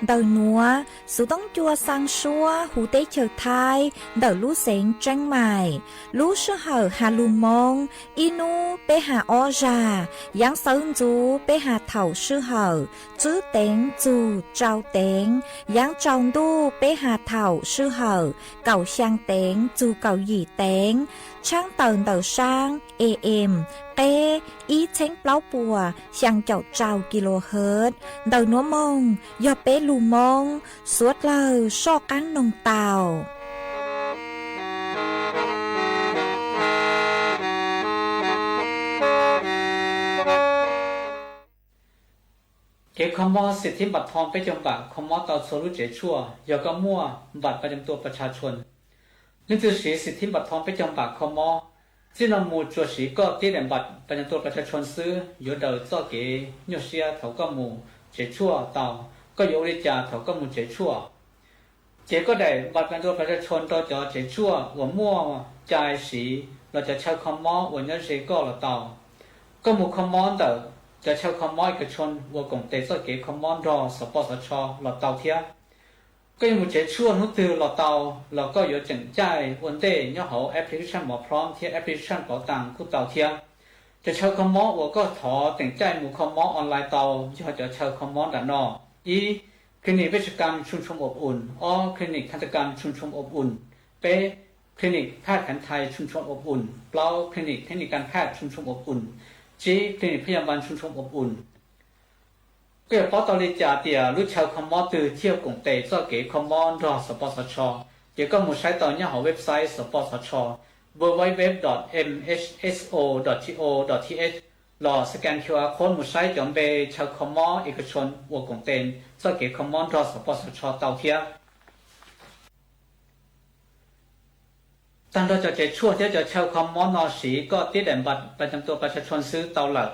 Ntawm nuav, xuv toob cua xaa suab huv teb chaws Thaib ntawm lub xeev Tseeb Maim. Lub sij hawm has lug Moob, ib nub peb has ob zag, yaav xawv ntxuv peb has thaum sij hawm tswb teev txug tsau teev, yaav tsau ntuj peb has thaum sij hawm kaum xyaa teev txug kaum yim teev, tshaab tawm ntawm saab A M qeb ib txheeb plaub puas xyaa caum rau kilohertz. Ntawm nuav moog yog peb lug Moob, suav dlawg soj qaab noog tau. Kev kho mob xim thib npam thoo peb caug npam kho mob tau txhua lub tsev tshuaj yog koj muaj npam pas cam tua pas tsha tshua. Leej twg siv xim thib npam thoo peb caug npam kho mob, txij no mus tsuas siv koj tib daim npam pas cam tua pas tsha tshua xwb, yuav daws txoj kev nyuaj siab thaum koj mus tsev tshuaj tau. Koj yuav ua li cas thaum koj mus tsev tshuaj? Ces koj daim npam pas cam tua pas tsha tshua rau cov tsev tshuaj uas muaj cai siv los cov chaw kho mob uas nyob ze koj los tau. Koj mus kho mob ntawm cov chaw kho mob ib ka tshuaj uas koom tes txoj kev kho mob nrog xov pos xov tsho los tau thiab. Koj yuav mus tsev tshuaj hnub twg los tau, los koj yuav tseem caij ua ntej nyob hauv application Mov Prom thiab application Pov Taas kuj tau thiab. Cov chaw kho mob uas koj thov teem caij mus kho mob online tau yog cov chaw kho mob nram no: ib, clinic Vej Tshaj Kam Tshooj Tshooj Ob Um, ob, clinic Kha Tag Kam Tshooj Tshooj Ob Um, peb, clinic Phaj Khav Thais Tshooj Tshooj Ob Um, plaub, clinic Thej Nis Kas Phaj Tshooj Tshooj Ob Um, tsib, clinic Phaj Yaj Npas Tshooj Tshooj Ob Um. Koj yuav paub tau li cas tias lub chaw kho mob twg thiaj koom tes txoj kev kho mob nrog xov pos xov tsho? Ces koj mus saib tau nyob hauv website xov pos xov tsho, www dot mhso dot go dot th, los scan Q R code mus saib cov npe chaw kho mob ib ka tshuaj uas koom tes txoj kev kho mob nrog xov pos xov tsho tau thiab. Tag nrho cov tsev tshuaj thiab cov chaw kho mob no siv koj tib daim npam pas cam tua pas tsha tshua xwb tau lawm.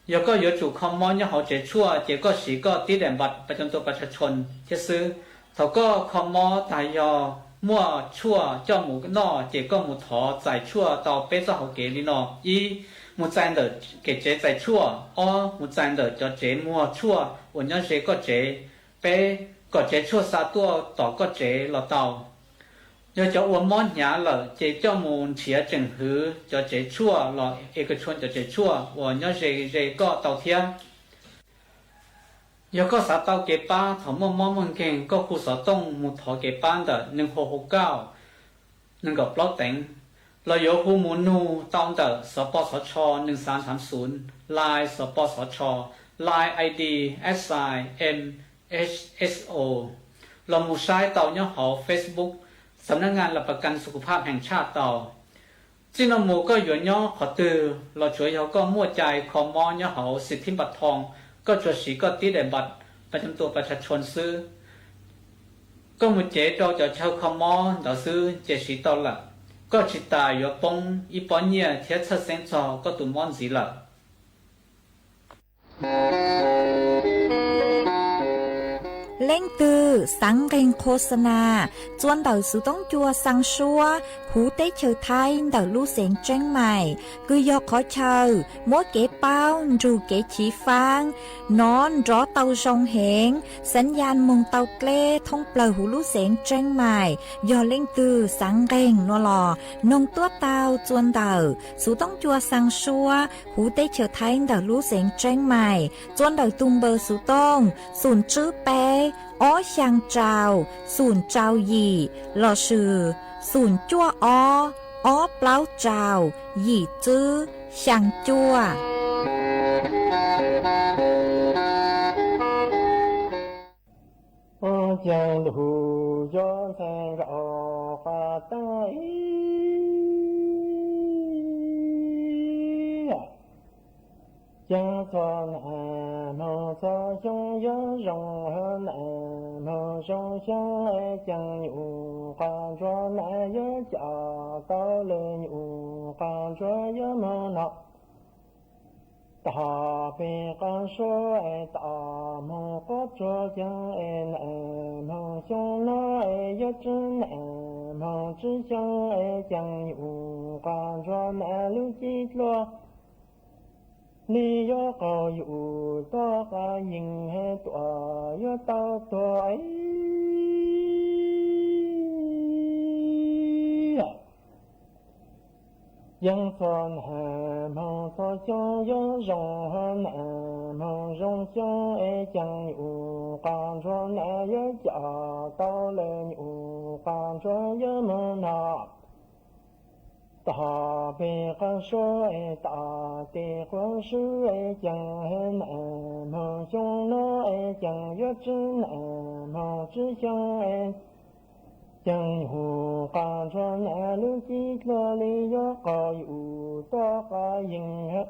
Yog koj yuav tsum kho mob nyob hauv tsev tshuaj ces koj siv koj tib daim npam pas cam tua pas tsha tshua thiab xwb. Thaum koj kho mob tag yog muaj tshuaj coj mus noj ces koj mus thov txais tshuaj tau peb txoj hauv kev li no: ib, mus txais ntawm kev tsev txais tshuaj; ob, mus txais ntawm cov tsev muag tshuaj uas nyob ze koj tsev; peb, kom tsev tshuaj xa tuaj tom koj tsev los tau. Yog cov uas mob hnyav lawm ces coj mus nrhiav tseem hwv cov tsev tshuaj los es koj tshuaj cov tsev tshuaj uas nyob ze ze koj tau thiab. Yog koj xav tau kev pab thaum muaj mob muaj nkeeg, koj hu xov tooj mus thov kev pab ntawm neeg hauv hauv kauj nees nkaum plaub teev, los yuav hu mus nug tau ntawm xov pos xov tsho nees xav xav xun, Line xov pos xov tsho, Line I D at sign M H S O, los mus saib tau nyob hauv Facebook Xam nab ngas las pas kas xu khu phaj heev tshaj tau. Txij no mus koj yuav nyob qhov twg los tsuav yog koj muaj cai kho mob nyob hauv xim thib npam thoo, koj tsuas siv koj tib daim npam pas cam tua pas tsha tshua xwb. Koj mus cev rau cov chaw kho mob ntawd xwb ces siv tau lawm. Koj tsis tas yuav poob ib pob nyiaj thiab txhawj xeeb txog koj tus mob ntxiv lawm. Leej twg xaav nqeeg qhua xa nas txua ntawm xuv toob cua xaa suab huv teb chaws Thaib ntawm lub xeev Tseeb Maim, kws yog qhov chaw muab kev paub nrug kev chiv faab nov nrov tau zoo heev, xav yaj moog tau dleb thoob plawg huv lub xeev Tseeb Maim. Yog leej twg xaav nqeeg no los noog tuab tau txua ntawm xuv toob cua xaa suab huv teb chaws Thaib ntawm lub xeev Tseeb Maim, txua ntawm tug npawb xuv tooj xum tswb peb ob xyaa rau xum rau yim lossis xum cuaj ob ob plaub rau yim tswb xyaa cuaj. Ua caag lug yuav ntxhais nkaus quas taag ib, caag txhua nam moog txhua xyoo yuav zoo hab nam moog zoo xyoo, caag nyuj quas ntsuag nam yuav coj tau le nyuj quas ntsuag yuav moog nov. Tog peg quas suab es tom moog quab tsuag caag es nam moog xyoo no es yuav tswb nam moog tswb xyoo es caag nyuj quas ntsuag nam lub cib dlua. Li yuav qaug yus tuaj qa yees tuam yuav tau tuag. Yeej txhua nam moog txhua xyoo yuav zoo, nam moog zoo xyoo es caag yus qas ntsuag nam yuav coj tau lawm, yus qas ntsuag yuav moog noj tog peg qas suav es tom tej quas swb es caag nam moog xyoo no es caag yuav tsib nam moog tsib xyoo es caag yus qas ntsuag nam lub cib dluag li yuav qaug yus tuaj qa yees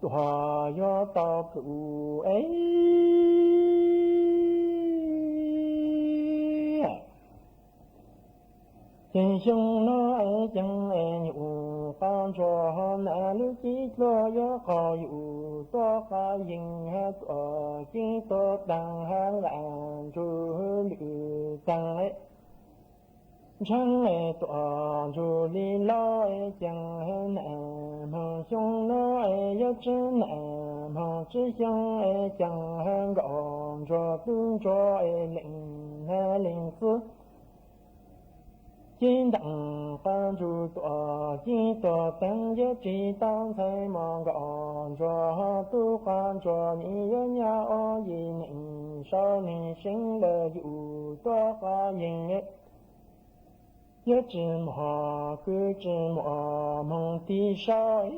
tuam yuav tau plum es. Ces xyoo no es caag es yus qas ntsuag nam lub cib dluag yuav qaug yus tuaj qa yees tuam cib tuam taag hab nqaj ntsug lwm taag ntshaav es tuam ntsug li lauj es caag nam moog xyoo no es yuav tsib nam moog tsib xyoo es caag nkaum ntsuag tub ntsuag es leej nab leej xwb. Cib ntaam qas ntsug tuam cib tuam taag yuav tsis tau ntxhais mos nkaum ntsuag tub qas ntsuag nim yuav nyab ua yim neeg saum neeg seev lawm yus tuaj qa yees yuav tsis muaj kwv tsis muaj moog tig saud.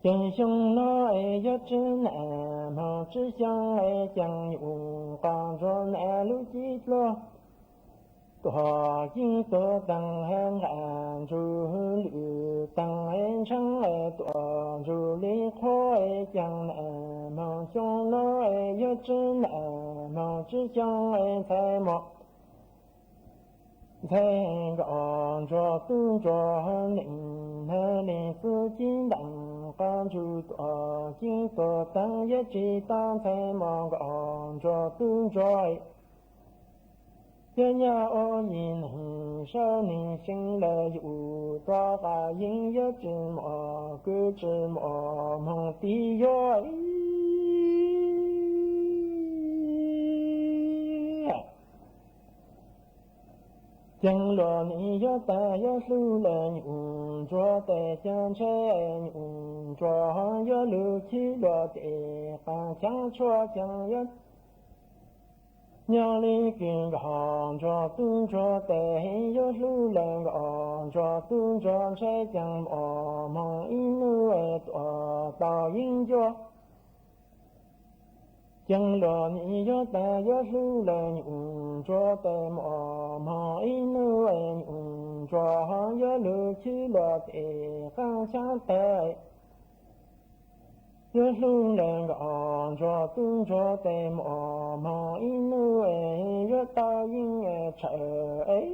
Ces xyoo no es yuav tsib nam moog tsib xyoo es caag yus qas ntsuag nam lub cib dluag tuam cib tuam taag hab nqaj ntsug lwm taag es ntshaav es tuam ntsug li qhuav es caag nam moog xyoo no es yuav tsib nam moog tsib xyoo es ntxhais mos ntxhais nkaum ntsuag tub ntsuag leej nab leej xwb. Cib ntaam qas ntsug tuam cib tuam taag yuav tsis tau ntxhais mos nkaum ntsuag tub ntsuag yuav nyab ua yim neeg saum neeg seev lawm yus tuaj qa yees yuav tsis muaj kwv tsis muaj moog tig yuav. Caag luag nim yuav tag yuav hlub lawm yus ntsuag tes caag ntshe yus ntsuag yuav lug chwv luag tes qaab chaab tshuaj caag yuav nyob li kws nkaum ntsuag tub ntsuag tes yuav hlub lawm nkaum ntsuag tub ntsuag ntshe caag muaj moog ib nub es tuam tau yeeb ncuab. Caag luag nim yuav tag yuav hlub lawm yus ntsuag tes muaj moog ib nub es yus ntsuag yuav lug chwv luag tes qaab chaab tawg yuav hlub lawm nkaum ntsuag tub ntsuag tes muaj moog ib nub es yuav tau yeeb tshawm es.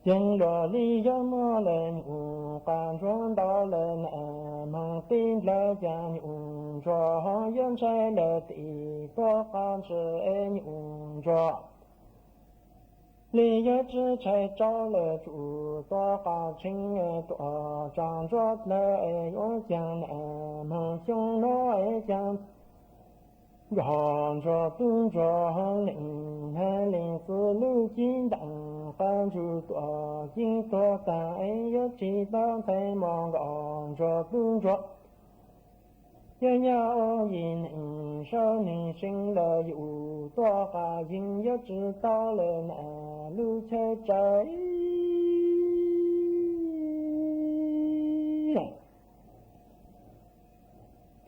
Caag luag li yuav muab lawm yus qas ntsuag ntau lawm nam moog tib nplawg caag yus ntsuag yuav ntshai lawm tim tuaj qa ntshai es yus ntsuag li yuav tsib tshais rau lawm tsum tuaj qa tsheej tuam tsaam ntsuab dlawg es yuav caag nam moog xyoo no es caag nkaum ntsuag tub ntsuag leej nab leej xwb. Lub cib ntaam qas ntsug tuam cib tuam taag es yuav tsis tau ntxhais mos nkaum ntsuag tub ntsuag yuav nyab ua yim neeg saum neeg seev lawm yus tuaj qa yees yuav tsis tau lawm nam lub chaw tsaws.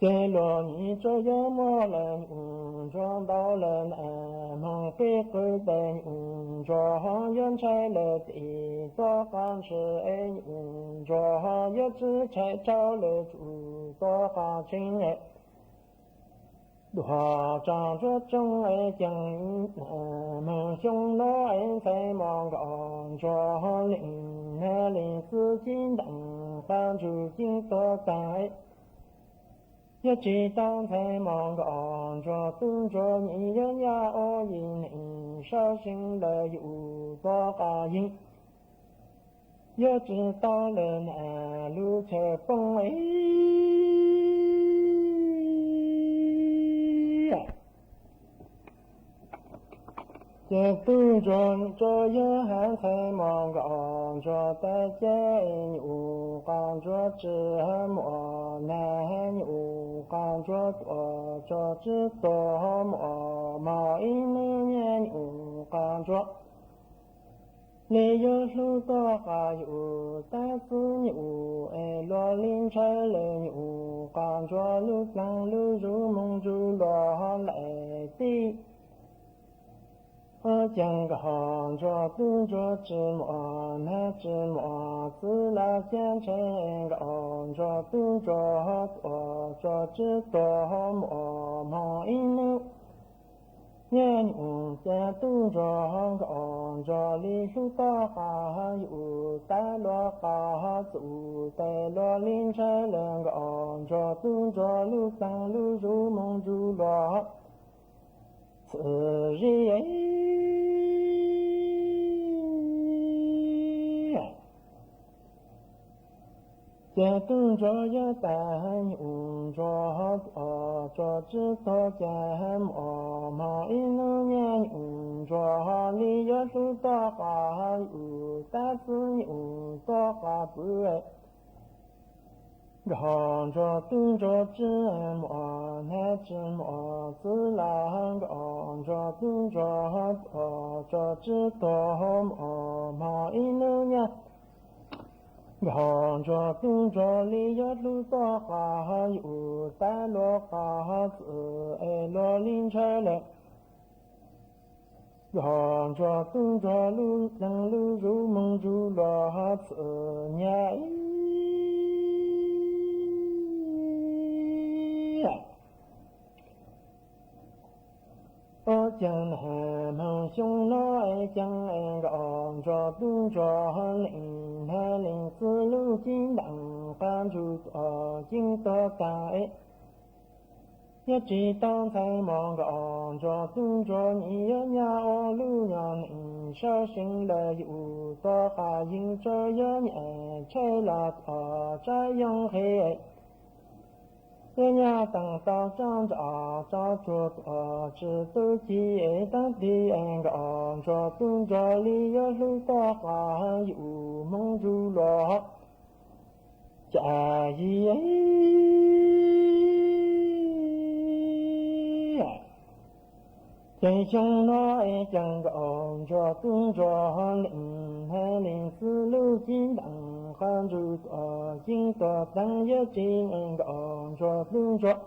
Ces luag nim tsuas yuav muab lawm yus ntsuag ntau lawm nam moog peb qw tes yus ntsuag yuav ntshai lawm tim tuaj qa ntshai es yus ntsuag yuav tsib tshais rau lawm tsum tuaj qa tsheej duas tsaam ntsuab tsooj es caag nam moog xyoo no es ntxhais mos nkaum ntsuag leej nab leej xwb. Cib ntaam qas ntsug cib tuam taag Yog tsis tau ntxhais mos nkauj ntsuag tub ntsuag nyiam, yog nyaj ua yim neeg sab seev lawm yus tuag qas yeeg, yog tsis tau lawm na lub chaw poob. Ces tub ntsuag tso yog hab ntxhais mos nkauj ntsuag tas ces nyuam qhuav ntsuag tsis muaj nag, nyuam qhuav ntsuag tuaj tso tsis tuag muaj hmo ib hnub nyaj, nyuam qhuav ntsuag li yuav hlub tuag qas yus tab xwb, nyuam es luag li ntshaw lawm, nyuam qhuav ntsuag lub pleev lub zus moog ntsuj luag laim tib. Ua cas nkauj ntsuag tub ntsuag tsis muaj nag tsis muaj txiv los cas ntshe nkauj ntsuag tub ntsuag tuaj tso tsis tuag muaj hmo ib hnub nyaj, nyuam cas tub ntsuag nkauj ntsuag li hlub tuag qas yus tab luag qas txum tes luag li ntshaw lawm, nkauj ntsuag tub ntsuag lub pleev lub zus moog ntsuj luag txwm zim. Ces tub ntsuag yuav tas nyuam ntsuag tuaj tso tsis tuag cas muaj hmo ib hnub nyaj, nyuam ntsuag li yuav hlub tuag qas yus tab xwb, nyuam tuag qas pw. Nkauj ntsuag tub ntsuag tsis muaj nag tsis muaj txiv los, nkauj ntsuag tub ntsuag tuaj tso tsis tuag muaj hmo ib hnub nyaj, nkauj ntsuag tub ntsuag li yuav hlub tuag qas yus tab luag qas txwm es luag li ntshaw lawm, nkauj ntsuag tub ntsuag lub pleev lub zus moog ntsuj luag txwm nyaj. Ua cas nag hmo xyoo no es cas es nkauj ntsuag tub ntsuag leej nag leej txiv lub ceeb ntees qab ntsuj tuaj ceeb tuaj taag es. Yog tsis tau ntxhais mos nkauj ntsuag tub ntsuag nyiam, yog nyaj ua lub nyuag neej sab seev lawm yus tuag qas yeeg, tsuas yog nyaj tshaib los tuaj tshaib yoog qhe. Yog nyaj taag tau tso nroj tso tsuag tuaj tsis tu ci es taag tig es nkauj ntsuag tub ntsuag li yuav hlub tuag qas yus moog ntsuj luag cas yig. Ces xyoo no es cas nkauj ntsuag tub ntsuag leej nag leej txiv lub ceeb ntees qab ntsuj tuaj ceeb tuaj taag, yog tsis nkauj ntsuag tub ntsuag,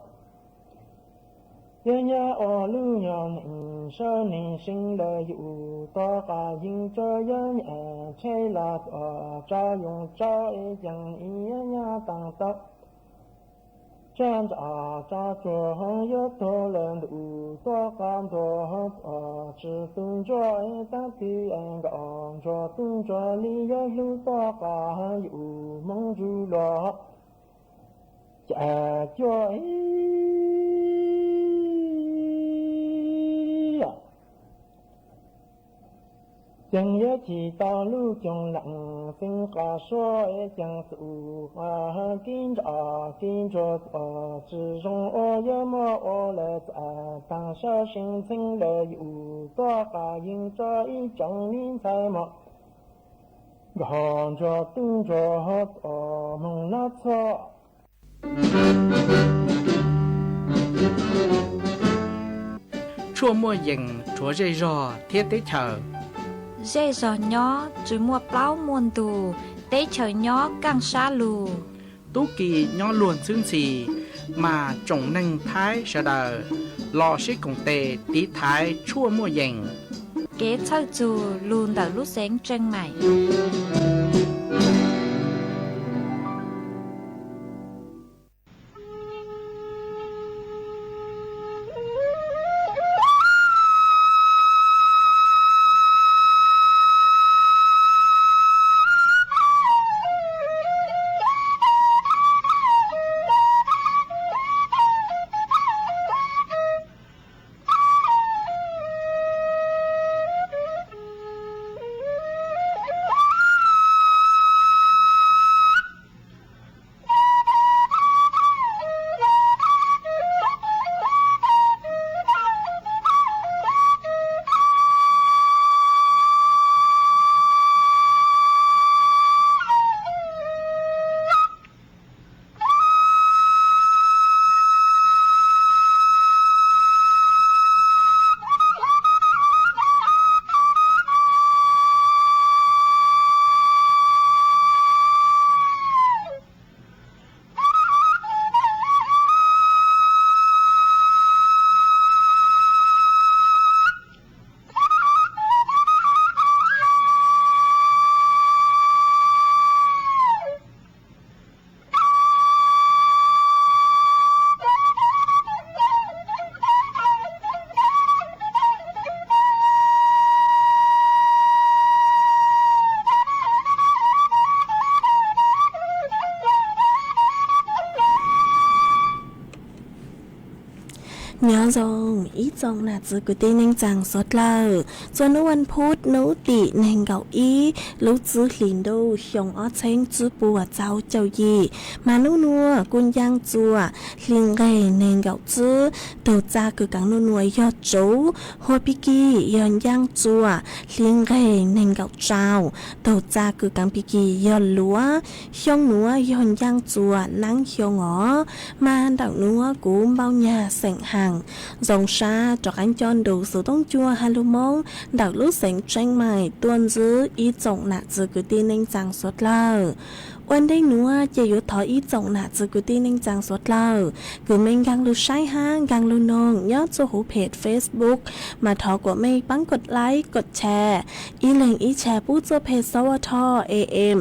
yog nyaj ua lub nyuag neej sab neej seev lawm yus tuag qas yeeg, tsuas yog nyaj tshaib los tuaj tshaib yoog tsau es cas es yog nyaj taag tau tso nroj tso tsuag yuav tuag lawm ntuj tuag qas ntuag tuaj tsis tu ntsuag es taag tig es nkauj ntsuag tub ntsuag li yuav hlub tuag qas yus moog ntsuj luag cas cuag. Ces yuav chim tau lub coog leej xeev qas suab es cas txum qas kib nroj kib ntsuag tuaj tsis zoo ua, yuav muab ua lawm txaj taag sab seev ntxheev lawm yus tuag qas yeeg, tso ib tsoom me ntxhais mos nkauj ntsuag tub ntsuag tuaj moog nov txhua. Tshuaj muaj yees rhuav zej zog thiab teb chaws. Zej zog nyob tsis muaj plaub muaj ntug, teb chaws nyob kaaj sab lug. Tub ki nyob luag ntxhwb ntxhi, mas tsoom neeg Thaib sawv daws los sib koom tes tiv thaiv tshuaj muaj yees. Kev txhawj txug lug ntawm lub xeev Tseej Maim. Nyob zoo ib tsoom nam txiv kwv tij neej tsaa suav dlawg, txuas nub vas phuv nub tim neeg nkaum ib lub txwb hlis ntuj xyoo ob txheeb tsib puas txaus caum yim, mas nub nuav kuj ncaaj txuas hli nqeg neeg nkaum tsib, tug txaj kws kaav nub nuav yog tsuv, hua pig kig yog ncaaj txuas hli nqeg neeg nkaum rau, tug txaj kws kaav pig kig yog luav, xyoo nuav yog ncaaj txuas naab xyoo os. Mas ntawm nuav kuv npauj nyag xeem haas zoo sab rov qaab nco ntu xuv toob cua has lug Moob ntawm lub xeev Tseeb Mais tuaj ntsib ib tsoom nam txiv kwv tij neej tsaa suav dlawg. Ua ntej nuav ces yuav thov ib tsoom nam txiv kwv tij neej tsaa suav dlawg kws mej nkaag lug saib hab nkaag lug noog nyob txuj huv phem Facebook, mas thov kuas mej paab kod like kod share, ib leeg ib share pub txuj phem Xov Vaj Thoj A M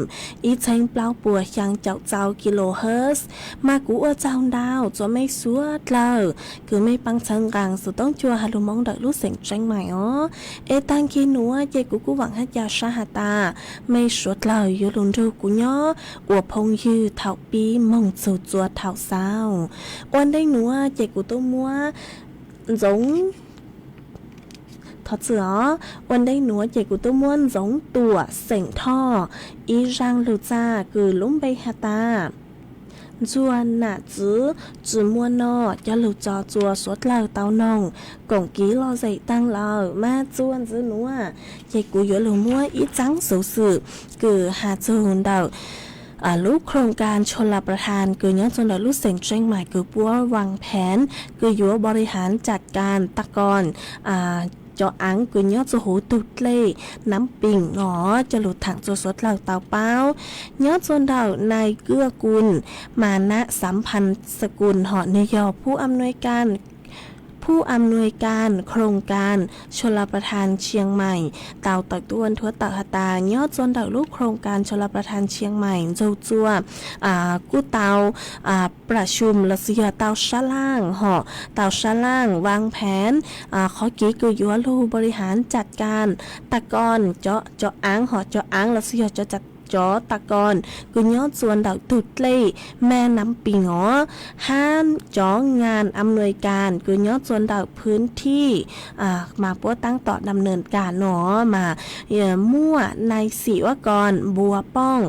ib txheeb plaub puas xyaa caum txaus kilohertz. Mas kuv ua tsaug ntau txuas mej suav dlawg kws mej paab txhawb nqaa xuv toob cua has lug Moob ntawm lub xeev Tseeb Mais os. Es taag kig nuav ces kuv kuj vaam hab ca sab has tas mej suav dlawg yuav lug nrug kuv nyob ua phooj ywg thaum pib moog txug txua thaum xaus. Ua ntej nuav ces kuv tuaj muab ntxoov, thov txim os, ua ntej nuav ces kuv tuaj muab Ntxoov Tuam xeem Thoj ib zaaj lug txaj kws lub npe has tas Ntsuag Nam Txwv Tsi Muaj Noj coj lug tso txua suav dlawg tau noog koom kiv lom zem taag lawm. Mas txuas ntxiv nuav ces kuv yuav lug muab ib txaab xuv xwm kws has txug ntawm lub khoo kas Chula Prathan kws nyob txua ntawm lub xeem Tseeb Mais kws puab vaaj pheev kws yuav bori haav cam kas tag koos cov aav kws nyob txua huv tug dlej Nam Pis no coj lug thaam txua suav dlawg tau paub. Nyob txua ntawm nai kuj kuj mas Nam Xav Phan Xav Kus hom nwg yog phub am nuaj kas, phub am nuaj kas khoo kas Chula Prathan Chiang Mai tau tawm tuaj nthuav tawm has tas nyob txua ntawm lub khoo kas Chula Prathan Chiang Mai ntxug txua kuj tau pra xum los xwb yog tau sab laaj hom tau sab laaj vaaj pheev qhov kev kws yuav lug bori haav cam kas tag koos cov aav hom cov aav los xwb yog cov tag koos kws nyob txua ntawm tug dlej Mej Nam Pis os, hab cov ngas am nuaj kas kws nyob txua ntawm phwv thij mas puab taab tom dam nws kas no mas muaj nai Xim Ua Koos Npua Pooj,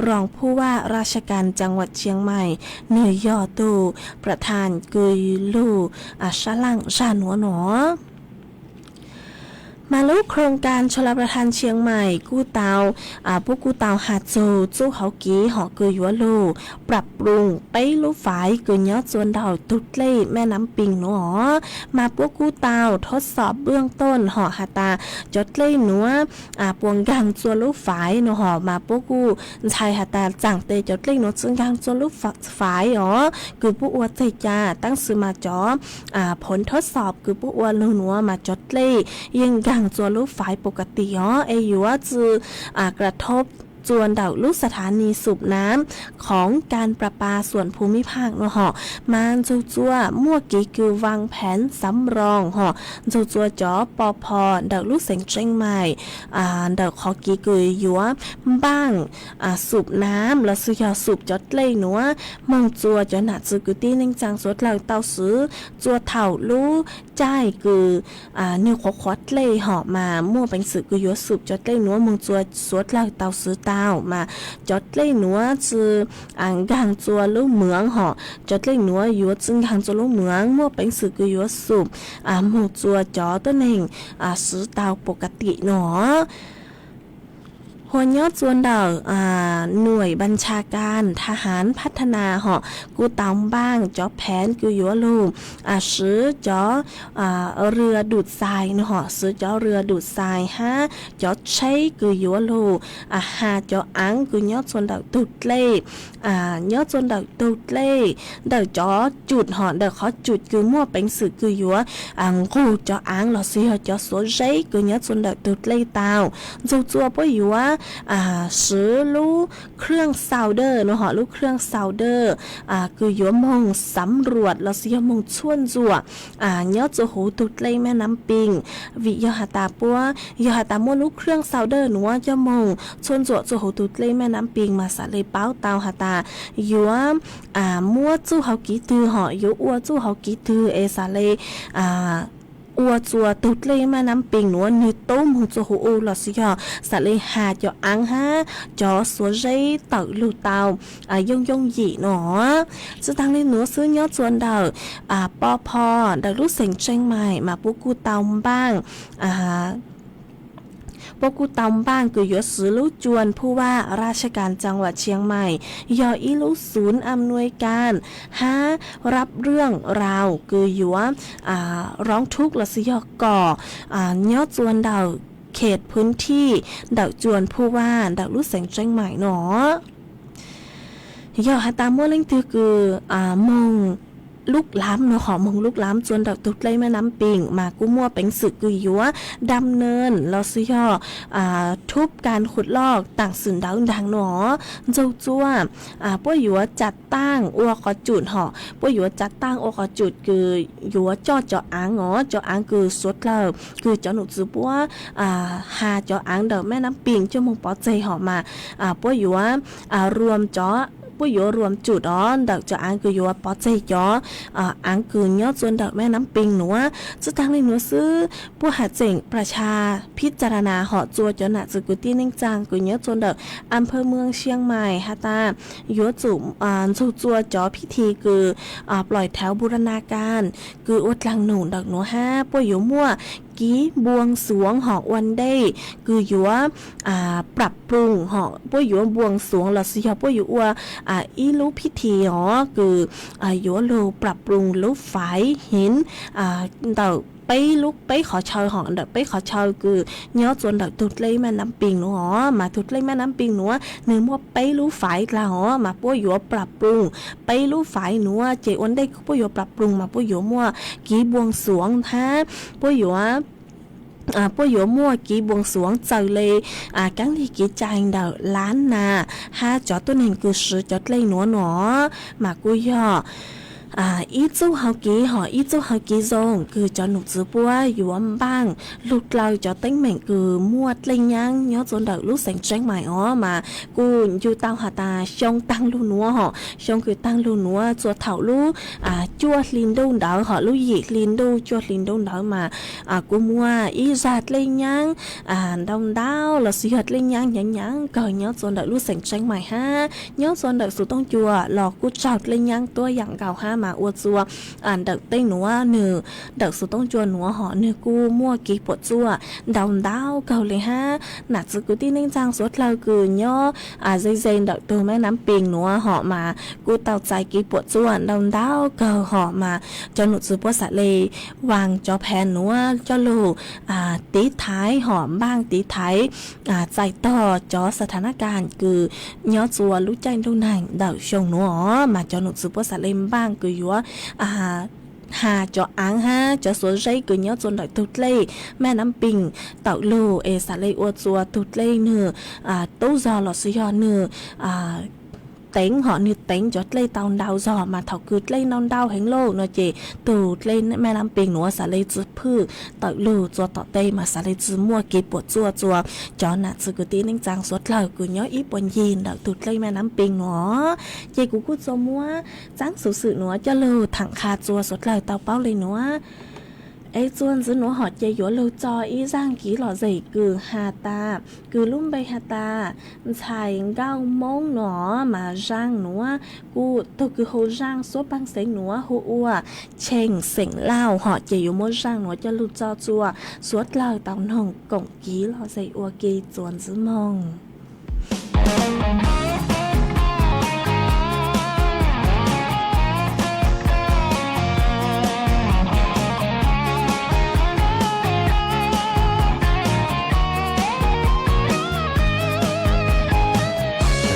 roos phuj vaj raj sab kas caas vam Chiang Mai, nwg yog tug pra thaam kws lug sab laaj zag nuav no. Mas lub khoo kas Chula Prathan Chiang Mai kuj tau, puab kuj tau has txug txuj hauv kev hom kws yuav lug pra pruj peb lub faiv kws nyob txua ntawm tug dlej Mej Nam Pis nuav, mas puab kuj tau thov xom bwj tooj hom has tas cov dlej nuav puas nkaag txua lub faiv no hom mas puab kuj ntxhais has tas tsaam tes cov dlej nuav tsi nkaag txua lub faiv os kws puab ua txeg ca, tab sis mas cov phoov thov xom kws puab ua lug nuav mas cov dlej yeej nkaag txua lub faiv pus ka tim os es yuav tsi kra thob txua ntawm lub xa thav nis xum nam khoov kas pra pa xuam phu mib phaaj no hom mas ntxug txua muaj kev kws vaaj pheev xav roos hom ntxug txua cov pov pho ntawm lub xeev Tseeb Mai ntawm qhov kev kws yuav npaaj xum nam los xwb yog xum cov dlej nuav moog txua cov nam txiv kwv tij neej tsaa suav dlawg tau swv txua thaum lub caij kws nwg qhuav qhuav dlej hom mas muaj peev xwm kws yuav xum cov dlej nuav moog txua suav dlawg tau swv tau mas cov dlej nuav tsi nkaag txua lub mws hom cov dlej nuav yuav tsi nkaag txua lub mws muaj peev xwm kws yuav xum moog txua cov tuab neeg swv tau pus ka tim no. Hua nyob txua ntawm nuaim npa ncha kas tha hav phab tha nas hom kuj tau npaaj cov pheev kws yuav lug swv cov rwg dum xais no hom swv cov rwg dum xais hab cov tsheb kws yuav lug has cov aav kws nyob txua ntawm tug dlej, nyob txua ntawm tug dlej ntawm cov cum hom ntawm qhov cum kws muaj peev xwm kws yuav nqug cov aav los xwb yog cov xuav zeb kws nyob txua ntawm tug dlej tau. Ntxug txua puab yuav siv lub khwj xau dawj no hom lub khwj xau dawj kws yuav moog xav ruam los sis yog moog txhuaj ntxuam nyob rua huv tug dlej Maj Nab Pee. Vim yog has tas puab yog has tas muaj lub khwj xau dawj nuav coj moog txhuaj ntxuam rua huv tug dlej Maj Nab Pee mas xaav le paub tau has tas yuav muab txuj hauv kev twg hom yuav ua txuj hauv kev twg es xaav le ua rua tug dlej Maj Nab Pee nuav nwg tub moog rua huv u los sis yog xaav le has cov aav hab cov xuav zeb tawm lug tau yooj yooj yim no. Tsi taag le nuav xwb nyob rua ntawm Pov Pho ntawm lub xeev Tseeb Mais mas puab kuj tau npaaj puab kuj tau npaaj kws yuav siv lub cuam phu vaj raj sab kas tsaas vam Tshiav Mais yog ib lub xuv am nuav kas hab rab rwj rau kws yuav roob thuj los sis yog kom nyob rua ntawm khev pwv thij ntawm cuam phu vaj ntawm lub xeev Tseeb Mais no. Yog has tas muaj leej twg kws moog lub lam no hom moog lub lam rua ntawm tug dlej Maj Nab Pee mas kuj muaj peev xwm kws yuav dam nees los sis yog thub kas khuv loj taam xwm ntawd ntaag no. Ntxug rua puab yuav cav taaj ua qhov tsum hom puab yuav cav taaj ua qhov tsum kws yuav coj cov aav os cov aav kws suav dlawg kws cov num txwv puab has cov aav ntawm Maj Nab Pee coj moog pov tseg hom mas puab yuav puab yuav ruam tsum os ntawm cov aav kws yuav pov tseg cov aav kws nyob rua ntawm Maj Nab Pee nuav. Tsi taag le nuav xwb puab has tseem plas tshas phib ca la nas hom rua cov nam txwv kwv tij neej tsaa kws nyob rua ntawm am phawj muaj Tshiav Mais has tas yuav tsum ntxug rua cov phib thi kws ploim thawv npu ra na kas kws ua dlaag num ntawm nuav hab puab yuav muaj kev npuas xuav hom ua ntej kws yuav plam plug hom puab yuav npuas xuav los sis yog puab yuav ua ib lub phib thi os kws yuav lug plam plug lub faiv hiv ntawm peb lub peb qhov chaw hom ntawm peb qhov chaw kws nyob rua ntawm tug dlej Maj Nab Pee nuav os mas tug dlej Maj Nab Pee nuav nwg muaj peb lub faiv dlaag os mas puab yuav plam plug peb lub faiv nuav ces ua ntej puab yuav plam plug mas puab yuav muaj kev npuas xuav hab puab yuav puab yuav muaj kev npuas xuav txawm le kaab lig kev cai ntawm lab nas hab cov tuab neeg kws siv cov dlej nuav no mas kuj yog ib txuj hauv kev hom ib txuj hauv kev zoo kws cov num txwv puab yuav npaaj lug dlaws cov teeb meem kws muaj dlej nyaab nyob rua ntawm lub xeev Tseeb Mais os mas kuj ncu tau has tas xyoo taag lug nuav hom xyoo kws taag lug nuav rua thaum lub cuaj hli ntuj ntawd hom lub yim hli ntuj cuaj hli ntuj ntawd mas kuj muaj ib zag dlej nyaab ntau ntau los sis yog dlej nyaab hnyav hnyav kawg nyob rua ntawm lub xeev Tseeb Mais hab nyob rua ntawm Xuv Toob Cua los kuj raug dlej nyaab tuab yaam nkaus hab mas ua rua ntawm tej nuav nwg ntawm Xuv Toob Cua nuav hom nwg kuj muaj kev puam tsuaj ntau ntau kawg le hab nam txwv kwv tij neej tsaa suav dlawg kws nyob ze ze ntawm tug Maj Nab Pee nuav hom mas kuj tau txais kev puam tsuaj ntau ntau kawg hom mas cov num txwv puab xaav le vaas cov phav nuav coj lug tiv thaiv hom npaaj tiv thaiv txais tog cov xa tha nab kas kws nyob rua lub caij ntuj neeg ntawm xyoo nuav mas cov num txwv puab xaav le npaaj kws yuav has cov aav hab cov xuav zeb kws nyob rua ntawm tug dlej Maj Nab Pee tawm lug es xaav le ua rua tug dlej nwg tub zog los sis yog nwg teev hom nwg teev cov dlej tau ntau zog mas thaum kws dlej ntau ntau heev lauj no ces tug dlej Maj Nab Pee nuav xaav le tsi phwj tawm lug rua tom tej mas xaav le tsi muaj kev puam tsuaj rua cov nam txwv kwv tij neej tsaa suav dlawg kws nyob ib puas ncig ntawm tug dlej Maj Nab Pee nuav. Ces kuv kuj txua muab txaab xuv xwm nuav coj lug thaam qha rua suav dlawg tau paub le nuav. Es txuas ntxiv nuav hom ces yuav lug tso ib zaaj kev lom zem kws has tas, kws lub npe has tas ntxhais nkauj Moob no mas zaaj nuav kuj tug kws hu zaaj suab paag xeev nuav hu ua Tsheej xeem Lauj hom ces yuav muab zaaj nuav coj lug tso rua suav dlawg tau noog koom kev lom zem ua ke txuas ntxiv moog.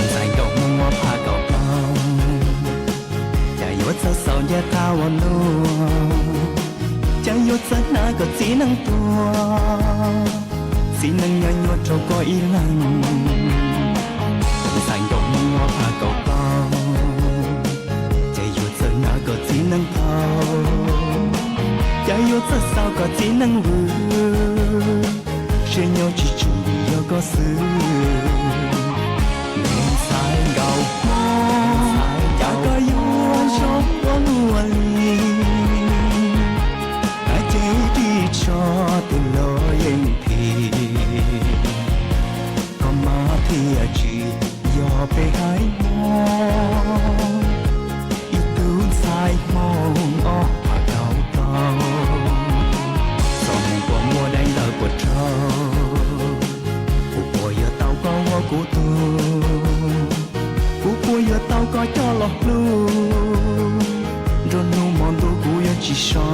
Ntxhais nkauj Moob muab phaj kaum plaub, cas yuav txawj xaus ncav qab ua luaj, cas yuav txawj hnav kom txiv neej tuag. Txiv neej nyob nyob rau koj ib leeg, ntxhais nkaus mus ua phav kaum plaub, ces yuav txawj nab kom txiv neej tau, cas yuav txawj xav kom txiv neej vwm, siab nyob tsis tshua vim yog koj xwb. Me ntxhais nkaus hmo, cas koj yuav zoo ua luaj li, ces ib tij tsho tus los yeej phim, koj mas thiaj tsis yog peb haiv Hmoob. Ib tug ntxhais Hmoob ob phav kaum plaub, txoj hmoov puas muaj deev ntawm puas rau, kuv puas yuav tau koj ua kuv tug, kuv puas yuav tau koj coj los hlub, nruab hnub hmo ntuj kuv yuav tsis so.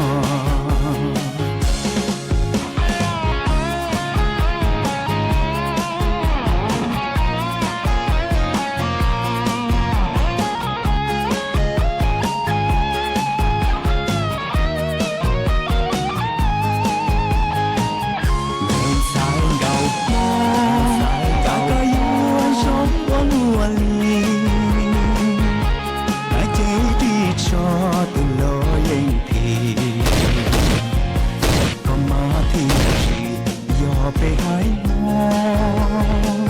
Me ntxhais nkaus hmo, cas koj yuav zoo ua luaj li, ces ib tij tsho tus los yeej phim, koj mas thiaj tsis yog peb haiv Hmoob.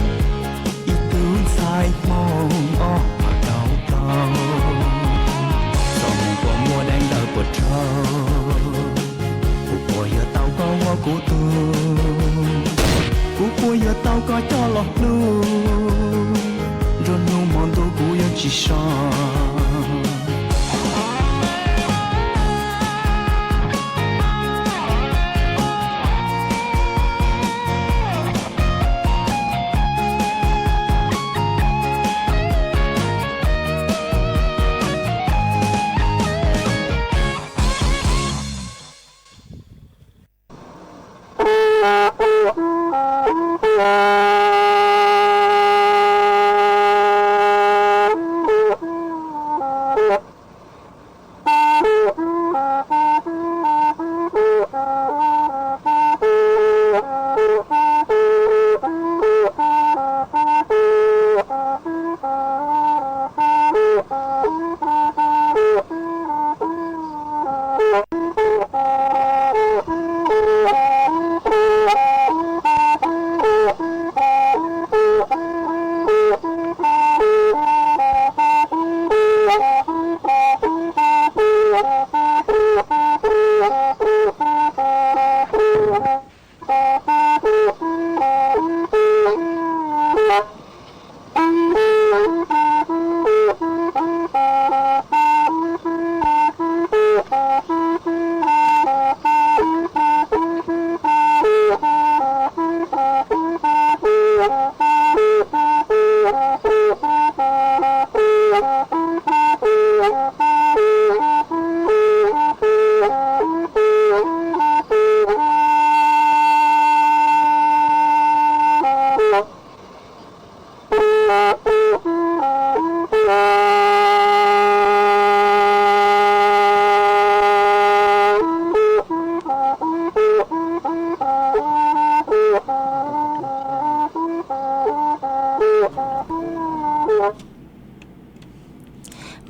Ib tug ntxhais Hmoob ob phav kaum plaub, txoj hmoov puas muaj deev ntawm puas rau, kuv puas yuav tau koj ua kuv tug, kuv puas yuav tau koj coj los hlub, nruab hnub hmo ntuj kuv yuav tsis so.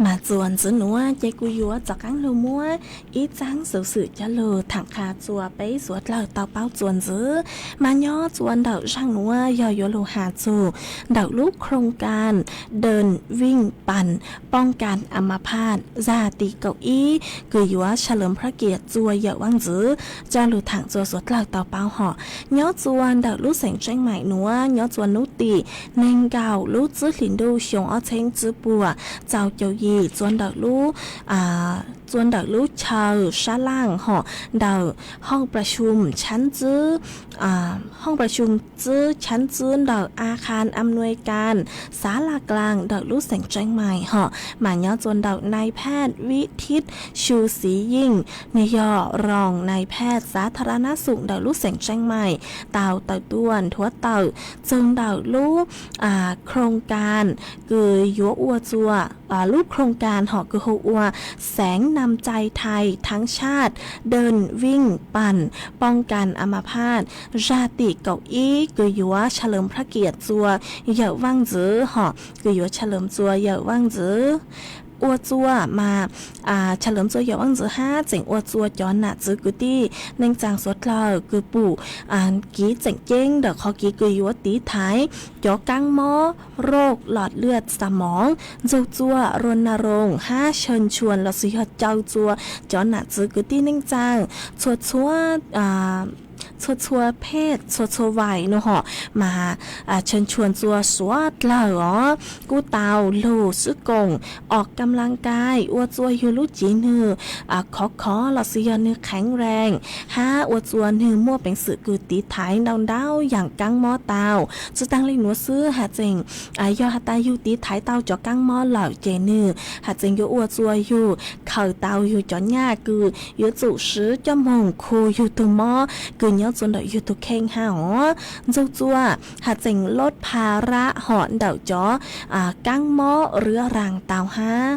Mas txuas ntxiv nuav ces kuv yuav rov qaab lug muab ib txaab xuv xwm coj lug thaam qha txuas peb suav dlawg tau paub txuas ntxiv. Mas nyob txuas ntawm zaaj nuav yog yuav lug has txug ntawm lub โครงการ เดินวิ่งปั่น ป้องกันอัมพาต zag tim kaum ib kws yuav เฉลิมพระเกียรติ txua yawm vaaj ntxwv coj lug thaam txuas suav dlawg tau paub hom. Nyob txuas ntawm lub xeev Tseeb Maim nuav, nyob txuas nub tim neeg nkaum lub tsib hlis ntuj xyoo ob txheeb tsib puas txaus caum yim, txuas ntawm lub, txuas ntawm lub chaw sab laaj hom ntawm ห้องประชุมชั้น tsib, ห้องประชุม tsib ชั้น tsib ntawm อาคารอำนวยการศาลากลาง ntawm lub xeev Tseeb Maim hom. Mas nyob txuas ntawm nai phaj Vib Thib Xyu Xiv Yeej, nwg yog roos nai phaj xav tha ra nab xum ntawm lub xeev Tseeb Maim tau tawm tuaj nthuav tawm txug ntawm lub โครงการ kws yuav ua txuas, lub โครงการ hom kws hu ua xeev นำใจไทยทั้งชาติ เดินวิ่งปั่นป้องกันอัมพาต zag tim kaum ib kws yuav เฉลิมพระเกียรติ txua yawm vaj ntxwv hom kws yuav เฉลิม txua yawm vaj ntxwv. Ua txua mas เฉลิม txua yawm vaj ntxwv hab tseem ua txua cov nam txwv kwv tij neej tsaa suav dlawg kws pum kiv tseem ceeb ntawm qhov kiv kws yuav tiv thaiv cov kaab mob โรคหลอดเลือดสมอง ntxug txua รณรงค์ hab เชิญชวน lossis yog caw txua cov nam txwv kwv tij neej tsaa txhua txhua txhua txhua phej txhua txhua vais no hom mas เชิญชวน txua suav dlawg os kuj tau lug sib koom ออกกำลังกาย ua txua yug lub cev nwg khov khov lossis yog nwg แข็งแรง hab ua txua nwg muaj peev xwm kws tiv thaiv ntau ntau yaam kaab mob tau. Tsi taag le nuav xwb has tseem yog has tas yug tiv thaiv tau cov kaab mob lawm ces nwg has tseem yuav ua txua yug khaws tau yug cov nyaj kws yuav tsum swv coj moog khu yug tug mob kws nyob txua ntawm yug tug kheej hab os. Ntxug txua has tseem ลดภาระ hom ntawm cov kaab mob เรื้อรัง tau hab.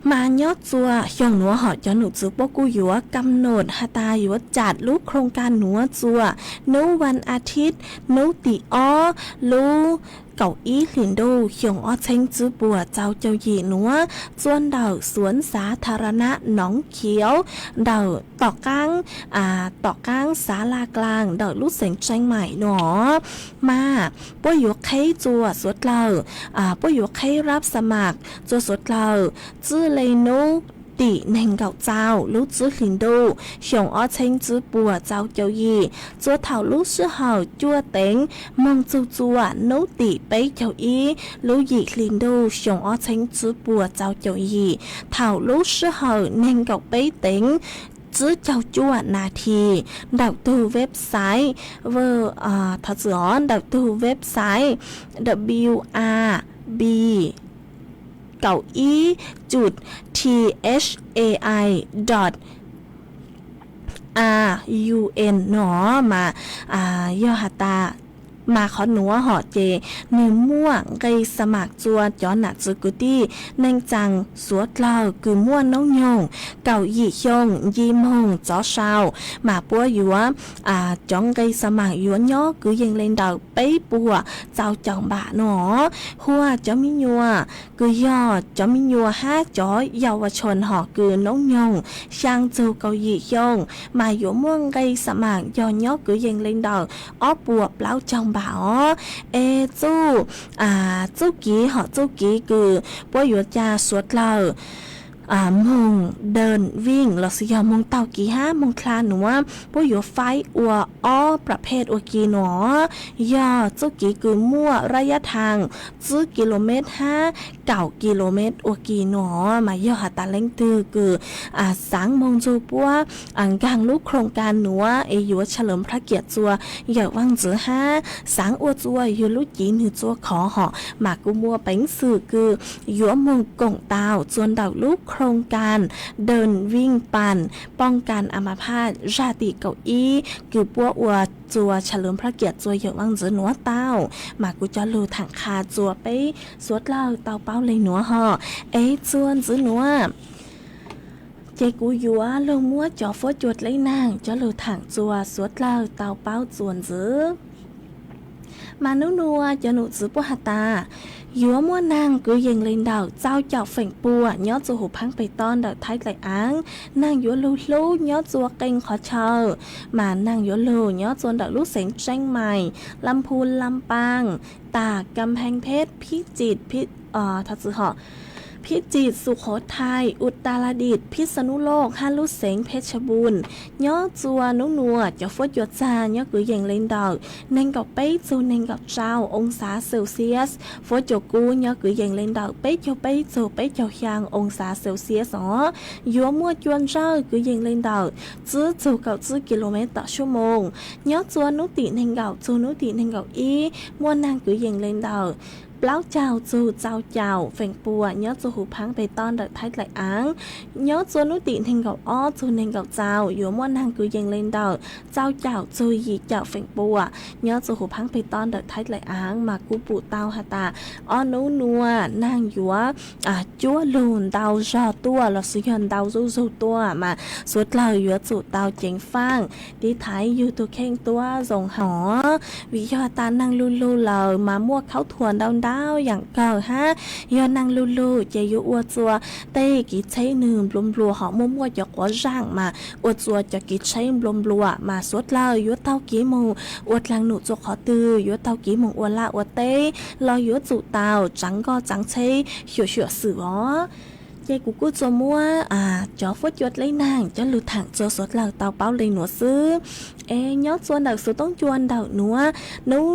Mas nyob txua xyoo nuav hom cov num txwv puab kuj yuav กำหนด has tas yuav cam lub โครงการ nuav txua hnub วันอาทิตย์ hnub tim ob lub kaum ib hlis ntuj xyoo ob txheeb tswb puas txaus caum yim nuav txua ntawm สวนสาธารณะหนองเขียว ntawm tom qaab tom qaab ศาลากลาง ntawm lub xeev เชียงใหม่ nuav. Mas puab yuav qheb txua suav dlawg, puab yuav qheb รับสมัคร txua suav dlawg txwb le hnub tim neeg nkaum txaus lub tswb hlis ntuj xyoo ob txheeb tswb puas txaus caum yim, txua thaum lub sij hawm cuaj teev moog txug txua hnub tim peb caug ib lub yim hlis ntuj xyoo ob txheeb tswb puas txaus caum yim, thaum lub sij hawm neeg nkaum peb teev tswb caug cuaj nas this, ntawm tug website, thov txim os, ntawm tug website W A B kaum ib tsum T H A I dot A U N no mas yog has tas mas qhov nuav hom ces nwg muaj nqe สมัคร txua cov nam txwv kwv tij neej tsaa suav dlawg kws muaj noob nyoog kaum yim xyoo nci moog txov sau, mas puab yuav cov nqe สมัคร yuav nyob kwv yees le ntawm peb puas txaus caum npam no. Huaj cov me nyuam kws yog cov me nyuam hab cov เยาวชน hom kws noob nyoog xyaa txug kaum yim xyoo mas yuav muaj nqe สมัคร yog nyob kwv yees le ntawm ob puas plaub caug npam os. Es txuj, txuj kiv hom txuj kiv kws puab yuav ca suav dlawg moog เดินวิ่ง lossis yog moog taug kiv hab moog dlha nuav puab yuav faib ua ob ประเภท ua ke nuav. Yog txuj kiv kws muaj ระยะทาง tswb kilomev hab kaum kilomev ua ke nuav mas yog has tas leej twg kws xaav moog ntxug puab nkaag lub โครงการ nuav es yuav เฉลิมพระเกียรติ txua yawm vaaj ntxwv hab xaav ua txua yug lub cev nwg txua khov hom mas kuj muaj peev xwm kws yuav moog koom tau txua ntawm lub โครงการ เดินวิ่งปั่นป้องกันอัมพาต zag tim kaum ib kws puab ua txua เฉลิมพระเกียรติ txua yawm vaaj ntxwv nuav tau. Mas kuv coj lug thaam qha txua peb suav dlawg tau paub le nuav hom. Es txua ntxiv nuav ces kuv yuav lug muab cov fuab cua dleb naag coj lug thaam txua suav dlawg tau paub txua ntxiv. Mas nub nuav cov num txwv puab has tas yuav muaj naag kwv yees le ntawm txaus caum feem pua nyob txua huv phaab peg toj ntawm Thaib dlaim aav. Naag yuav lug hlub nyob txua qee qhov chaw, mas naag yuav lug nyob txua ntawm lub xeev Tseeb Mais, Lam Phu, Lam Paaj, tas Kam Pheej Pheb, Phib Tsim, Phib Tsim, Sum Qhov Thais, Us Tas La Dis, Phib Xa Nub Loj hab lub xeev Pheb Tsha Npun. Nyob txua nub nuav cov fuab cua txag nyob kwv yees le ntawm neeg nkaum peb txug neeg nkaum rau oo xav Celsius, fuab cua kub nyob kwv yees le ntawm peb caug peb txug peb caug xyaa oo xav Celsius os. Yuav muaj cua ntsawj kwv yees le ntawm tsib txug kaum tsib kilomev tom suab moos. Nyob txua nub tim neeg nkaum txug nub tim neeg nkaum ib muaj naag kwv yees le ntawm Plaub caug txug txaus caum feem pua nyob txug huv phaab peg toj ntawm Thaib Dlaim Aav. Nyob txua nub tim neeg nkaum ob txug neeg nkaum txaus yuav muaj naag kws yees le ntawm txaus caum txug yim caum feem pua nyob txua huv phaab peg toj ntawm Thaib Dlaim Aav mas kuj pum tau has tas ob nub nuav naag yuav cuab lug ntau zog tuaj lossis yog ntau zuj zug tuaj mas suav dlawg yuav tsum tau ceev faaj tiv thaiv yug tug kheej tuab zoo hov. Vim yog tas naag lug lug lawm mas muaj khaub thuas ntau ntau yaam kawg hab. Yog naag lug lug ces yuav ua txua tej kev tsheb nwg nplua nplua hom muaj muaj cov quav zaaj mas ua txua cov kev tsheb nplua nplua mas suav dlawg yuav taug kev moog ua dlaag num txua qhov twg, yuav taug kev moog ua laj ua teb los yuav tsum tau tsaav nkoj tsaav tsheb xyuam xyuam xwm os. Ces kuv kuj txua muab cov fuab cua dleb naag cov lug thaam txua suav dlawg tau paub le nuav xwb. Es nyob txua ntawm xuv toob cua ntawm nuav, nub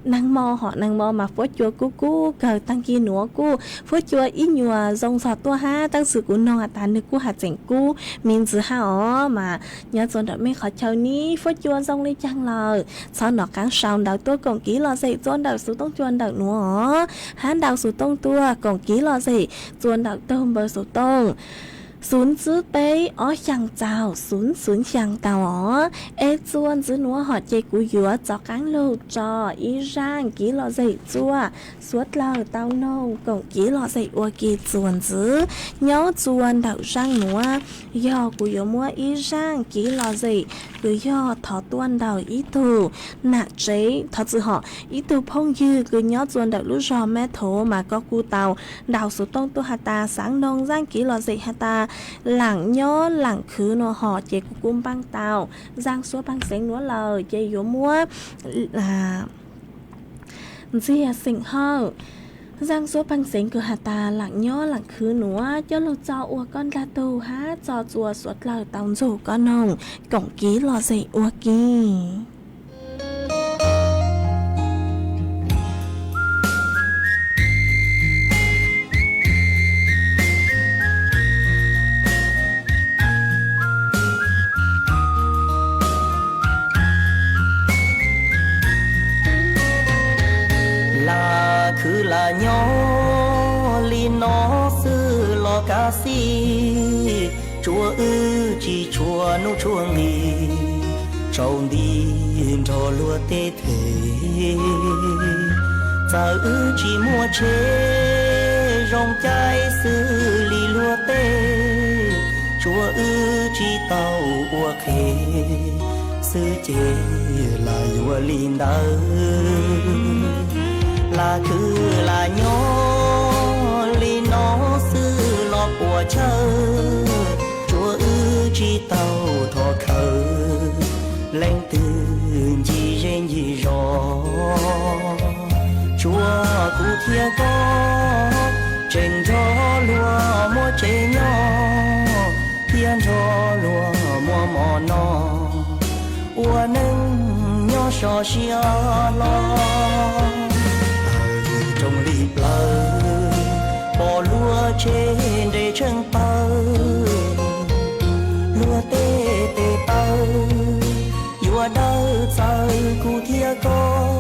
naag mo hom naag mo mas fuab cua kub kub kawg, taag kig nuav kuj fuab cua ib nyuas zoo zog tuaj hab, tab sis kuv noog has tas nwg kuj has tseem kub me ntsis hab os. Mas nyob txua ntawm mej qhov chaw nib fuab cua zoo le caag lawm txhob nov qaab sau ntawv tuaj koom kev lom zem txua ntawm xuv toob cua ntawm nuav os, hab ntau xuv tooj tuaj koom kev lom zem txua ntawm tug npawb xuv tooj xuv tsib peb ob xyaa txaus xuv xuv xyaa tau os. Es txua ntxiv nuav hom ces kuv yuav tso qaab lug tso ib zaaj kev lom zem txua suav dlawg tau noog koom kev lom zem ua ke txua ntxiv. Nyob txua ntawm zaaj nuav yog kuv yuav muab ib zaaj kev lom zem kws yog thov tuaj ntawm ib tug nam tsev, thov txim hom, ib tug phooj ywg kws nyob txua ntawm lub zog Mab Thov mas koj kuj tau ntau xuv tooj tuaj has tas xaav noog zaaj kev lom zem has tas laam nyob laam khwv nuav hom ces kuv kuj npaaj tau zaaj suab paag xeev nuav lawm ces yuav muab ntxiag xeem hawm zaaj suab paag xeev kws has tas laam nyob laam khwv nuav coj lug tso ua koj dlaag tug hab tso txua suav dlawg tau ntxug koj noog koom kev lom zem ua ke. Lam khwv lam nyob li no xwb los kav xij, tsuav wb tsis tshua hnub tshua nqis, tsaus nti nrog luag tej them. Txawm wb tsis muaj tsheb zoo caij xws li luag tej, tsuav wb tsis tau ua qhev xwb ces lam yuav li ntawd. Lam khwv lam nyob li no xwb los puas chawj, tsuav wb tsis tau thov khawv leej twg ncig zej ncig zos. Tsuav kuv thiab koj tseem nrog luag muaj tsev nyob thiab nrog luag muaj mov noj, ua neej nyob so siab hlo. Taws rooj li plawv, pom luag tsheb nres tsheej tawg, luag tej tes taw yuav dawb txawv kuv thiab koj.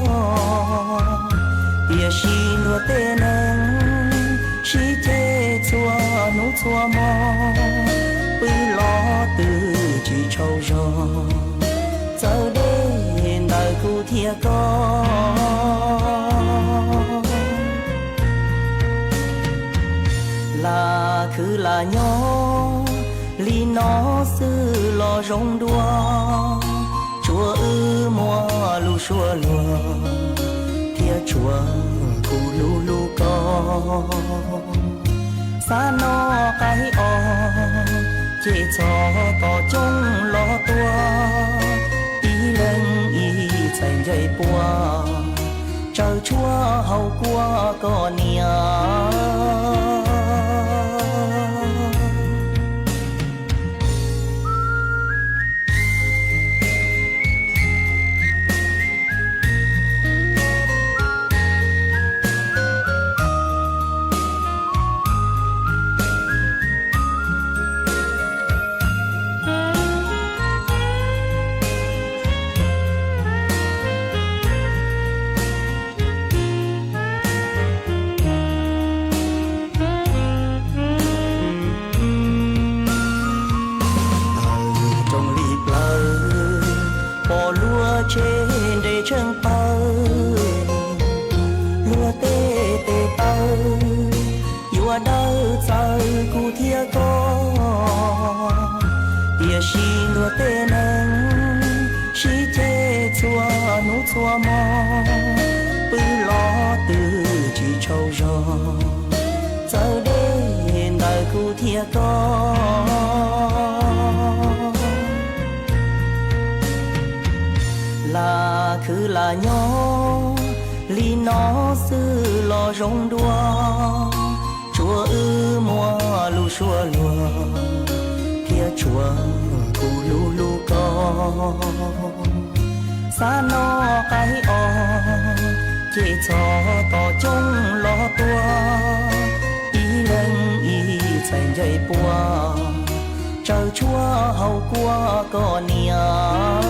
Tiam sis luag tej neeg sib ceg txhua hnub txhua hmo, pw los twb tsis tsaug zog, txawv deb ntawm kuv thiab koj. Lam khwv lam nyob li no xwb los zoo dua, tsuav wb muaj lub suab luag thiab tsuav kuv hlub hlub koj. Xav noj qaib os, ces txhob tos coob los tua, ib leeg ib txhais ncaws pua, tsaws tshuaj haus kua koj niam. Tej neeg sib ceg txhua hnub txhua hmo, pw los twb tsis tsaug zog, txawv deb ntawm kuv thiab koj. Lam khwv lam nyob li no xwb los zoo dua, tsuav wb muaj lus suab luag, thiab tsuav kuv hlub hlub koj. Xav noj qaib os, ces txhob tos coob los tuaj, ib leeg ib txhais ncaws puag, tsaws tshuaj haus kua koj niam.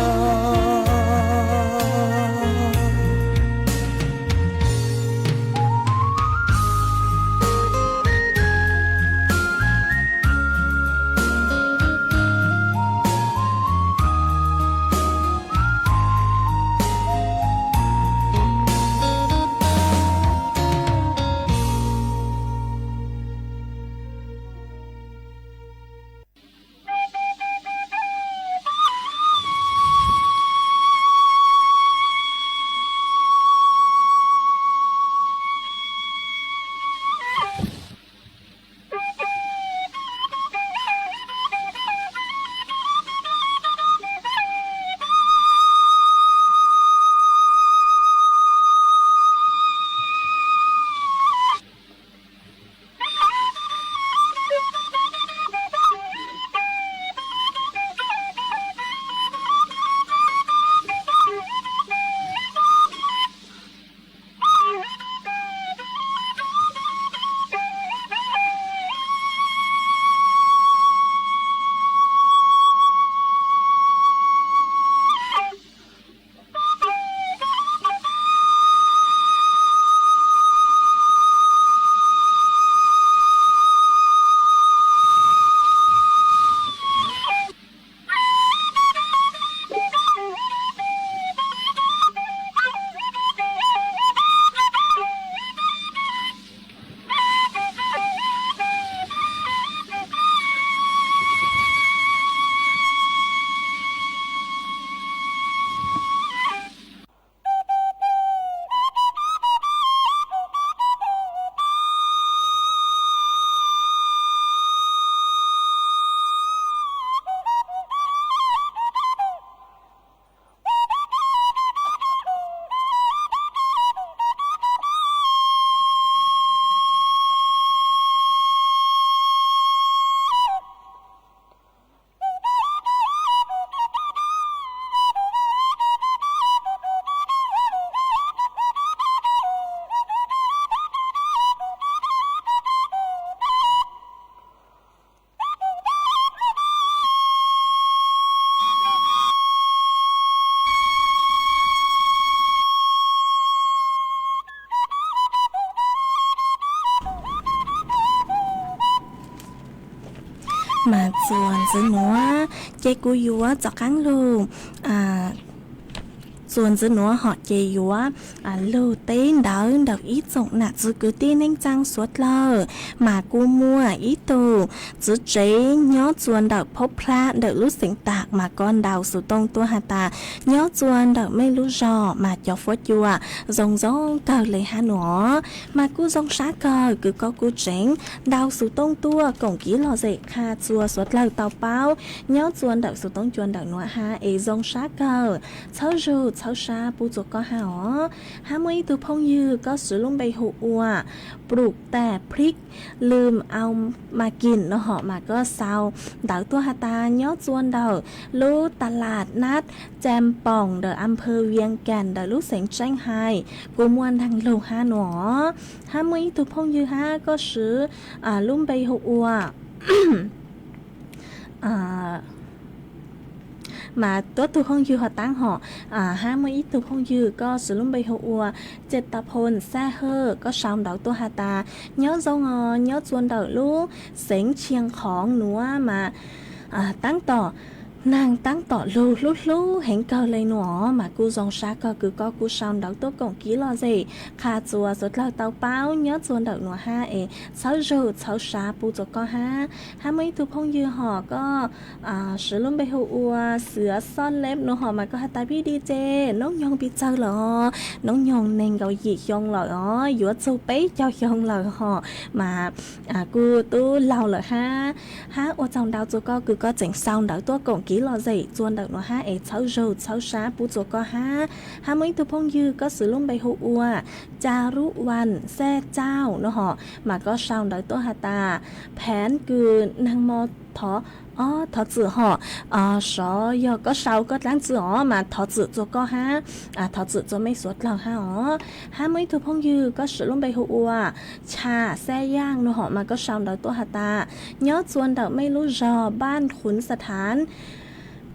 Mas txuas ntxiv nuav, ces kuv yuav txaus qaab lug, txuas ntxiv nuav hom ces yuav lug teb ntawv ntawm ib tsoom nam txiv kwv tij neej tsaa suav dlawg, mas kuj muaj ib tug txiv tsev nyob txuas ntawm phob plab ntawm lub xeev Tam mas koj ntaus xuv tooj tuaj has tas nyob txuas ntawm mej lub zog mas cov fuab cua zoo zoo kawg le hab nuav. Mas kuj zoo sab kawg kws koj kuj tseem ntaus xuv tooj tuaj koom kev lom zem qha txhua suav dlawg tau paub nyob txuas ntawm xuv tooj cua ntawm nuav hab es zoo sab kawg. Txhawb zug txhawb sab pub txua koj hab os. Hab muaj ib tug phooj ywg koj swv lub npe hu ua Plum Tag Phlik Lwm Au Mas Kim no hom mas koj sau ntawv tuaj has tas nyob txuas ntawm lub tas las nab Cam Poom ntawm a phawv Vias Kas ntawm lub xeev Tseej Hais, kuj muaj ntaag lug hab nuav. Hab muaj ib tug phooj ywg hab koj swv lub npe hu ua mas tuab tug phooj ywg ho taab hom. Hab muaj ib tug phooj ywg koj swv lub npe hu ua Cem Tau Phoo Xaj Hawj, koj sau ntawv tuaj has tas nyob zoo os, nyob txuas ntawm lub xeev Tshias Khoov nuav mas taab tom Neeg taab tom lug hlub hlub heev kawg le nuav mas kuj zoo sab kawg kws koj kuj sau ntawv tuaj koom kev lom zem qha txuas suav dlawg tau paub nyob txuas ntawm nuav hab es txhawb zug txhawb sab pub txuas koj hab. Hab muaj ib tug phooj ywg hom koj siv lub npe hu ua Xiav Xoj Leb nuav hom mas koj has tas pib di ces noob nyoog pib txawg lawm os, noob nyoog neeg nkaus yim xyoo lawm os, yuav txug peb caug xyoo lawm hom mas kuj tub laug lawm hab. Hab ua tsaug ntau txuas koj kws koj tseem sau ntawv tuaj koom kev lom zem txuas ntawm nuav hab es txhawb zug txhawb sab pub txuas koj hab. Hab muaj ib tug phooj ywg koj siv lub npe hu ua Ca Rub Vaj Xaj Cauj nuav hom mas koj sau ntawv tuaj has tas pheev kws neeg mo thov, ob thov txim hom, sov yog koj sau koj dlaab tsi os mas thov txim txuas koj hab, thov txim txuas mej suav dlawg hab os. Hab muaj ib tug phooj ywg koj siv lub npe hu ua Cha Xaj Yaaj nuav hom mas koj sau ntawv tuaj has tas nyob txuas ntawm mej lub zog Npaj Khuv Xav Thaav,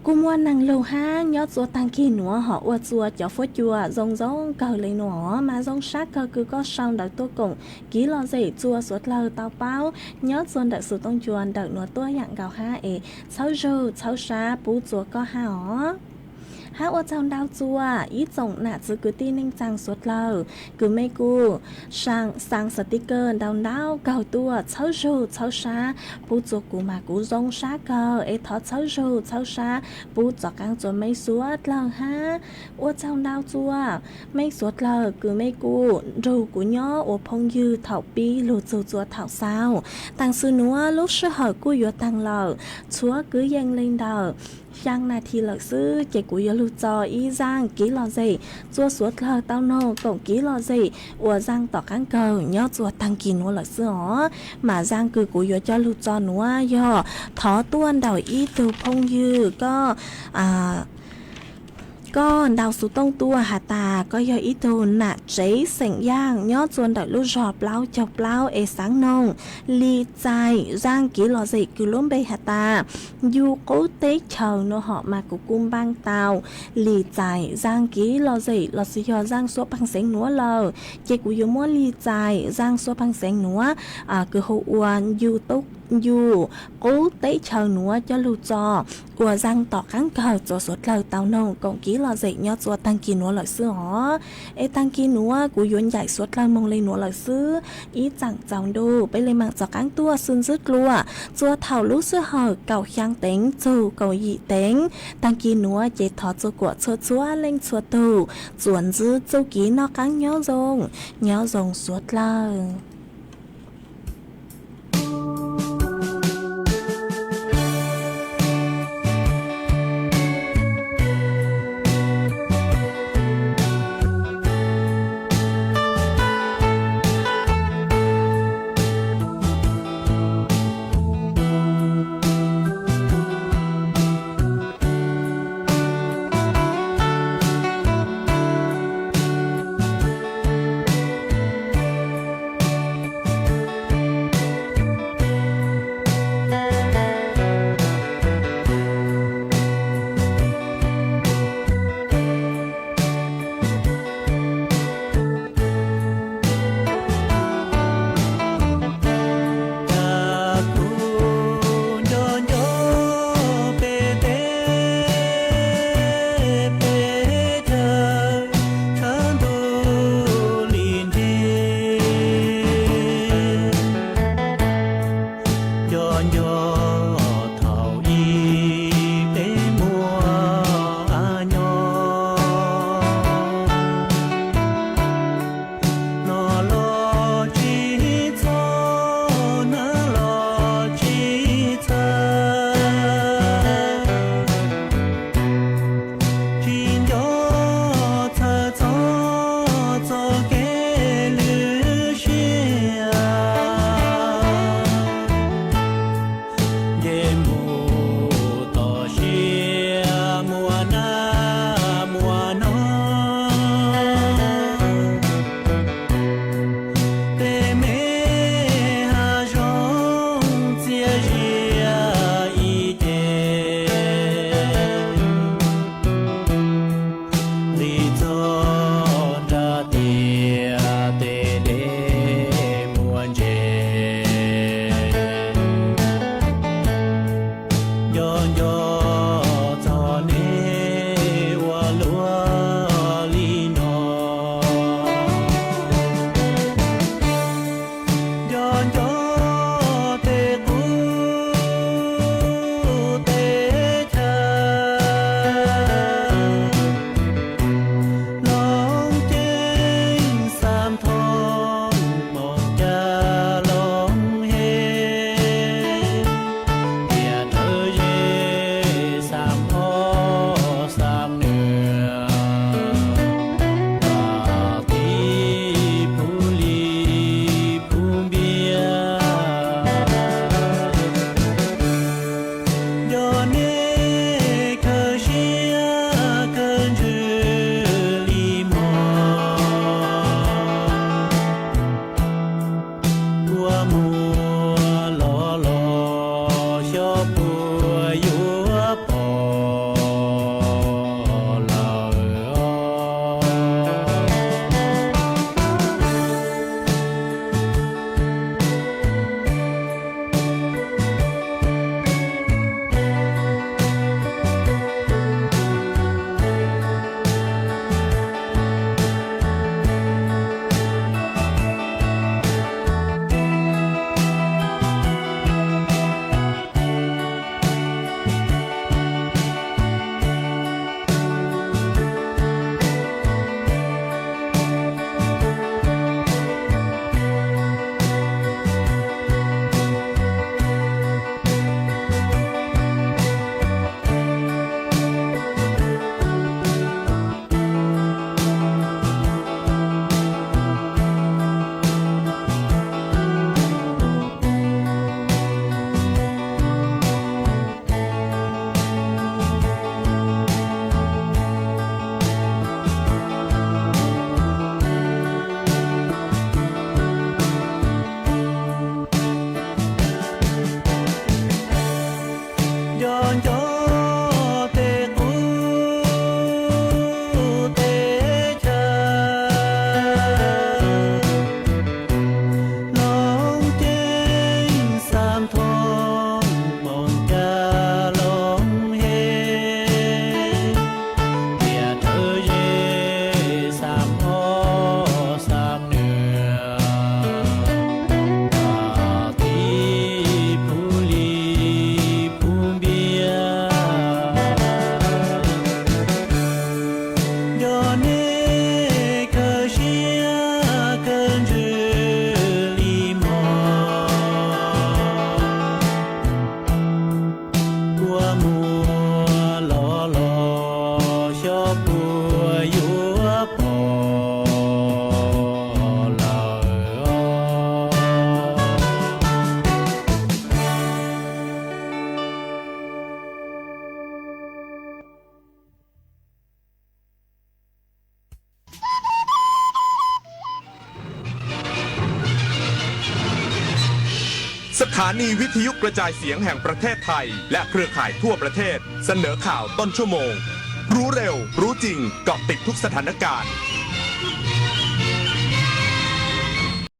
kuj muaj neeg lug hab nyob txuas taag kis nuav hom ua txuas cov fuab cua zoo zoo kawg le nuav mas zoo sab kawg kws koj sau ntawv tuaj koom kev lom zem txuas suav dlawg tau paub nyob txuas ntawm xuv tooj cua ntawm nuav tuaj yaam nkaus hab es txhawb zug txhawb sab pub txuas koj hab os. Hab ua tsaug ntau txuas ib tsoom nam txiv kwv tij neej tsaa suav dlawg kws mej kuj xaa sticker ntau ntau kawg tuaj txhawb zug txhawb sab pub txuas kuv mas kuv zoo sab kawg es thov txhawb zug txhawb sab pub txuas qaab txuas mej suav dlawg hab. Ua tsaug ntau txuas mej suav dlawg kws mej kuj nrug kuv nyob ua phooj ywg thaum pib lug txug txuas thaum xaus. Taam sim nuav lub sij hawm kuj yuav taag lawm, txhua kwv yees le ntawm xyaa nas this lawm xwb ces kuv yuav lug tso ib zaaj kev lom zem txuas suav dlawg tau noog koom kev lom zem ua zaaj tom qaab kawg nyob txuas taag kis nuav lawm xwb os. Mas zaaj kws kuv yuav coj lug tso nuav yog thov tuaj ntawm ib tug phooj ywg koj koj ntau xuv tooj tuaj has tas koj yog ib tug nam tsev xeem Yaaj nyob txuas ntawm lub zog plaub caug plaub es xaav noog li txais zaaj kev lom zem kws lub npe has tas Ncu Qub Teb Chaws nuav hom mas kuv kuj npaaj tau li txais zaaj kev lom zem lossis yog zaaj xuab paag xeev nuav lawm ces kuv yuav muab li txais zaaj xuab paag xeev nuav kws hu ua Ncu Qub Teb Chaws nuav coj lug tso ua zaaj tom qaab kawg txuas suav dlawg tau noog koom kev lom zem nyob txuas taag kis nuav lawm xwb os. Es taag kis nuav kuv yuav ncaim suav dlawg moog le nuav lawm xwb. Ib tsaam tsaus ntuj peb le maam rov qaab tuaj xwb ntxwb dlua txuas thaum lub sij hawm kaum xyaa teev txug kaum yim teev. Taag kis nuav ces thov txuas kuam txhua txhua leej txhua tug txuas ntxwb txuj kev noj qaab nyob zoo, nyob zoo suav dlawg. สถานีวิทยุกระจายเสียงแห่งประเทศไทย และเครือข่ายทั่วประเทศ เสนอข่าวต้นชั่วโมง รู้เร็ว รู้จริง เกาะติดทุกสถานการณ์